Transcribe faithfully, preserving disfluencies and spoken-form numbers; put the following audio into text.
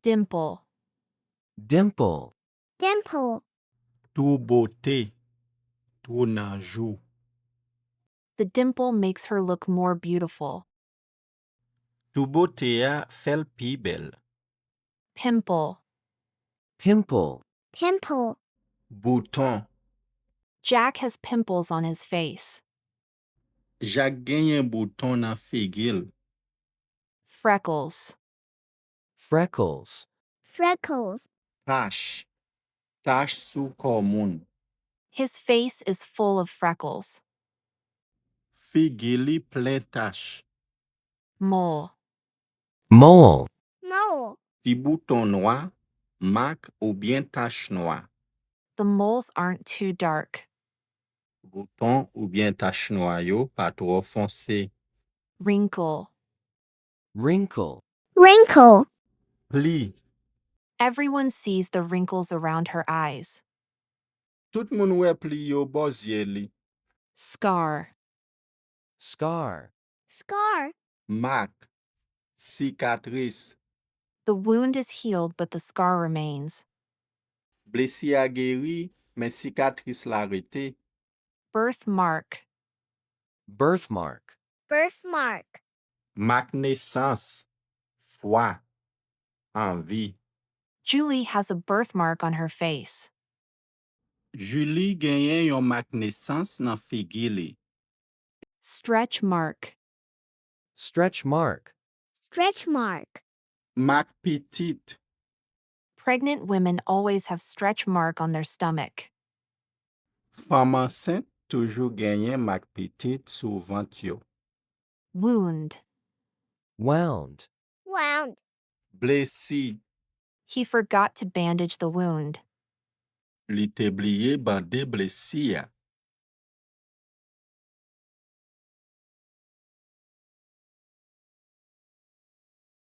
Dimple. Dimple. Dimple. Twou bote. Twou nan jou. The dimple makes her look more beautiful. Twou bote a fè l pi bèl. Pimple. Pimple. Pimple. Bouton. Jack has pimples on his face. Jak genyen bouton nan figi l. Freckles. Freckles. Freckles. Tach. Tach sou kò moun. His face is full of freckles. Figi li plen tach. Mole. Mole. Mole. Ti bouton nwa, mak oubyen tach nwa. The moles aren't too dark. Bouton oubyen tach nwa yo pa twò fonse. Wrinkle. Wrinkle. Wrinkle. Pli. Everyone sees the wrinkles around her eyes. Tout moun wè pli yo bò zye li. Scar. Scar. Scar. Mak. Sikatris. The wound is healed, but the scar remains. Blesi a geri, men sikatris la rete. Birthmark. Birthmark. Birthmark. Mak nesans. Fwa. Anvi. Julie has a birthmark on her face. Julie genyen yon mak nesans nan figi li. Stretch mark. Stretch mark. Stretch mark. Mak pitit. Pregnant women always have stretch mark on their stomach. Fanm ansent toujou genyen mak pitit sou vant yo. Wound. Wound. Wound. Blesi. He forgot to bandage the wound. Li te bliye bande blesi a.